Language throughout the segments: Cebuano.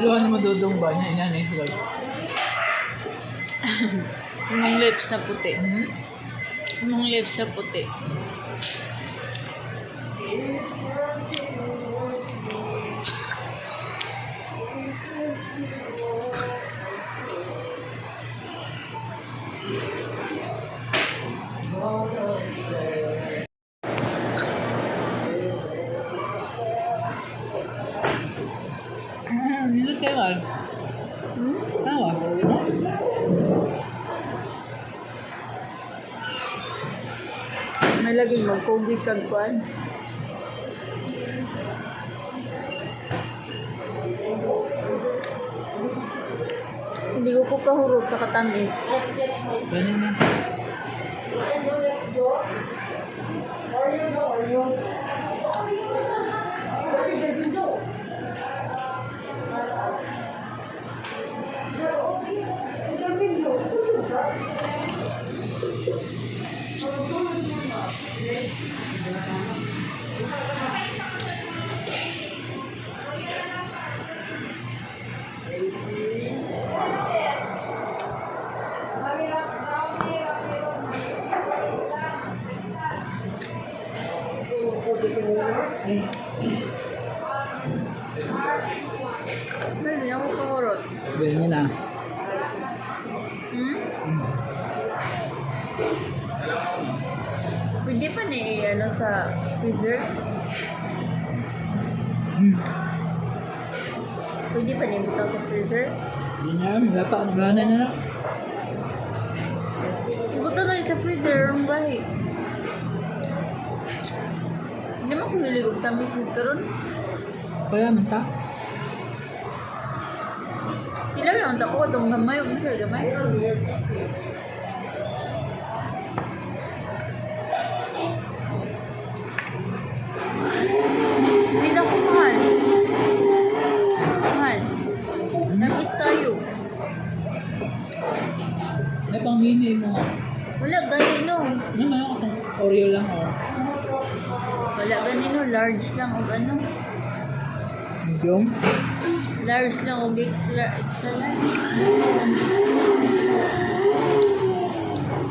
Luha ni madudong ba niya? Ina ni sila. Imong lips na puti. Imong lips na puti. Nindot kayo man. Hmm? Tawa. May lagi magkugi kag kuan. Hindi ko ko kahurot sa katamis. Ganun na. Meron ako kahurot. Ganyan na. Hmm? Pwede pa na ano sa freezer? Pwede pa na ibutang sa freezer? Hindi na, lata na wala na na. Ibutang na sa freezer ang bahi. Hindi man ko hilig og tamis nito ron. Kaya man ta. Sila lang ta ko itong gamay, ug sa gamay. Hindi na ko mahal. Mahal. Namiss tayo. May pang mini mo. Wala ganino. Ano man ako itong Oreo lang or Wala ganino. Large lang og ano. medium. Large lang og extra, extra large.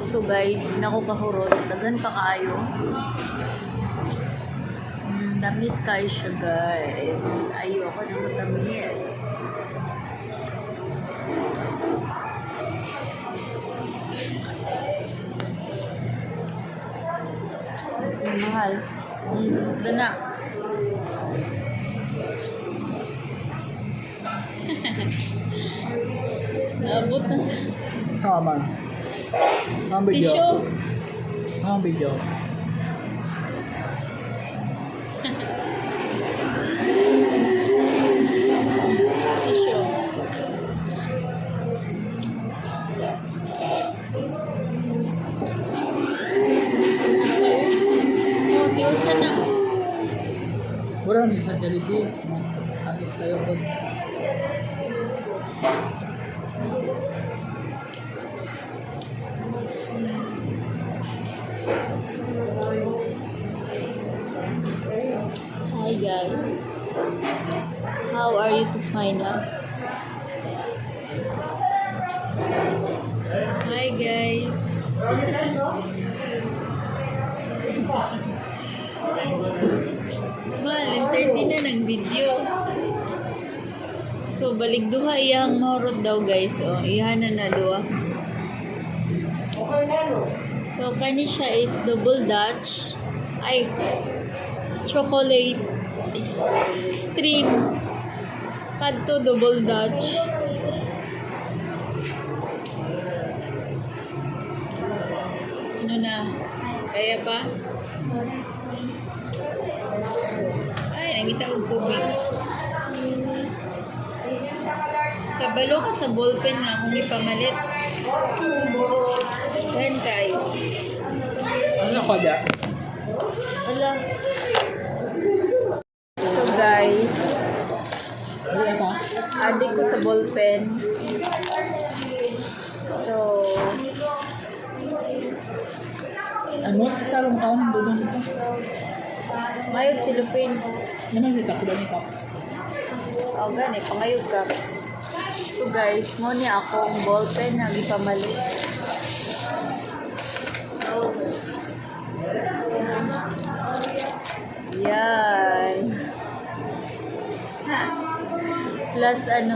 So guys, nako kahurot. Daghan pa kaayo. Tamis kayo siya, guys. Ayoko na matamis. Ang mahal. Gana. Naabot na sa Tama man. Ang video. tissue. Ang video. Tissue. Oh, Diyos na. Wala ni sa Jollibee. Tamis kayo po. Hi guys. How are you to find out? Hi guys. Well, 30 na ng video. So, balik duha iyang mahurot daw guys. Oh, iha na na duha. So, kani siya is double Dutch. Ay, chocolate extreme. Kadto double Dutch. Ano na? Kaya pa? Ay, nangita og tubig. Kabalo ka sa ballpen nga akong ipamalit. Yan kayo. Ano ka dyan? Wala. So guys, Wala ka? adik ko sa ballpen. So, Ano? Tarong ka ng dudong ito. mayo silupin. Naman si Takbo ni Kap. O, gani, pangayog ka. So guys, mo ni akong ballpen na gipamalit. Yan. Plus ano,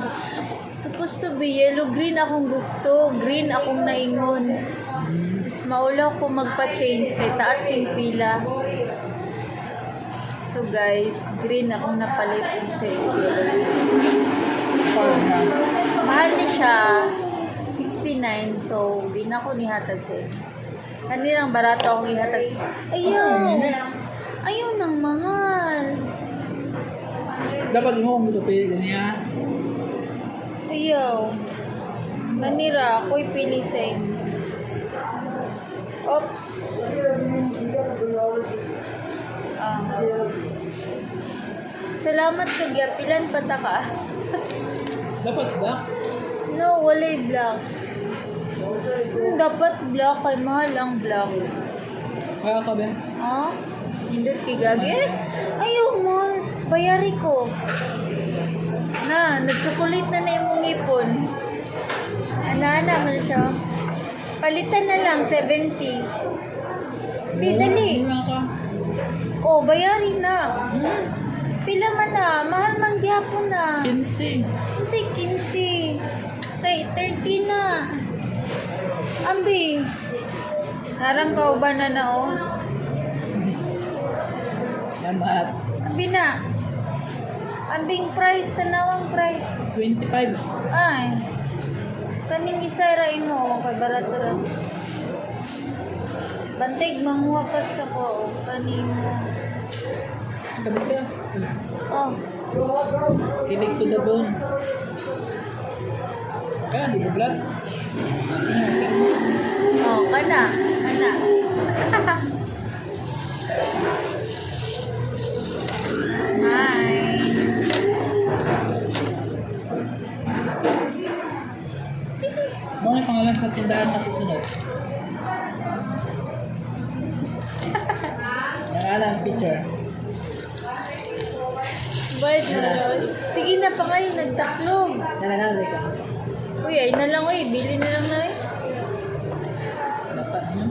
supposed to be yellow green akong gusto. Green akong naingon. Tapos maulaw ko magpa-change kay taas king pila. So guys, green akong napalit instead of yellow. Mahal ni siya, 69. So, di na ako nihatag sa inyo. Kanirang barato akong ihatag. Ayaw! Ayaw nang mahal. Dapat mo kung ito pili niya. Ayaw. Manira, ako'y pili sa inyo. Oops. Ah. Salamat sa giapilan pata ka. Dapat black. No, walay black. Dapat black kay mahal ang black. Kaya ka ba? Ha? Hindot kay gagi? Ayaw mo. Bayari ko. Na, nagchocolate na na imong ngipon. Ana-ana man siya. Palitan na lang, 70. Bidali. Mura ka. Oh, bayari na. Pila man na. Mahal man gyapon na. 15. Kasi 15. Tay, 30 na. Ambi. Harang kauban na na oh. Salamat. Ambi na. Ambing price, tanawang price. 25. Ay. Kaning isa ra imo oh, kay barato ra. Bantay manguha ka sa ko oh, kanimo. Sabi ka. Oh, Kilig to the bone. Kaya di ba vlog? Oh, kana, kana. Hi. Ano yung pangalan sa tindahan na susunod? Nangalan, picture. Bye na. Sige na pa ngayon, nagtaklog. Nangalan ka. Uy, ay na lang, uy. Bili na lang na, eh. Dapat, ano?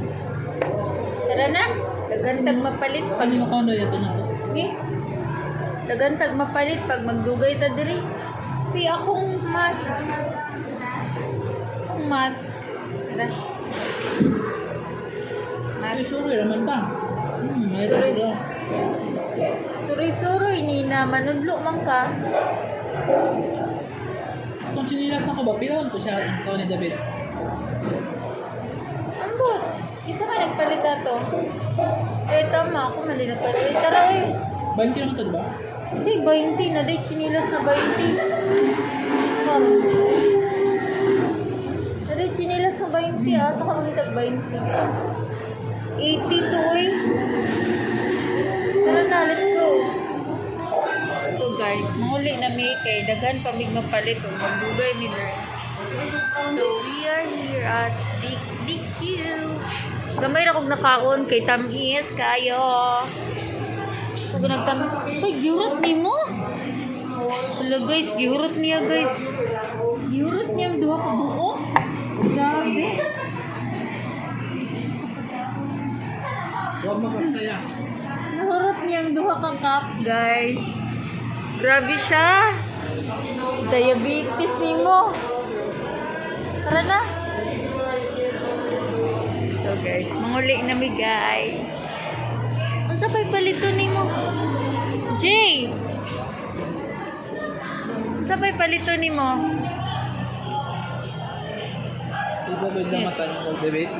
Tara na. Dagantag mapalit pag Ano yung kondo ito na to? Eh, dagantag mapalit pag magdugay ta diri. Pi akong mask. Akong mask. Tara. Ay, Mask. sorry, raman ta. May ito. Suroy-suroy ni na manudlo man ka. Itong chinilas ako ba? Pila to siya ikaw ni David. Ambot. Isa ka nagpalit ato. Eh, tama. Ako man din nagpalit. Eh, tara eh. 20 naman to, di ba? Kasi 20 na dahil chinilas na 20. Oh. Na dahil chinilas na 20 ah. Saka makita 20. 82 eh. Tara na, let's go. So guys, manguli na mi kay daghan pa mig mapalit o magdugay mi there. So we are here at Big Big Q. Gamay ra kog nakaon kay tamis kayo. Pag nagtam... Uy, gihurot ni mo! Hala guys, gihurot niya guys. Gihurot niya ang duha ka buo. Grabe. Huwag makasaya. Nahurot niya ang duha ka cup guys. Grabe siya. Diabetes ni mo. Tara na. So guys, manguli na mi guys. Unsa pa'y palito nimo? Jay! Unsa pa'y palito nimo? Iba ba yung mata niyo, David?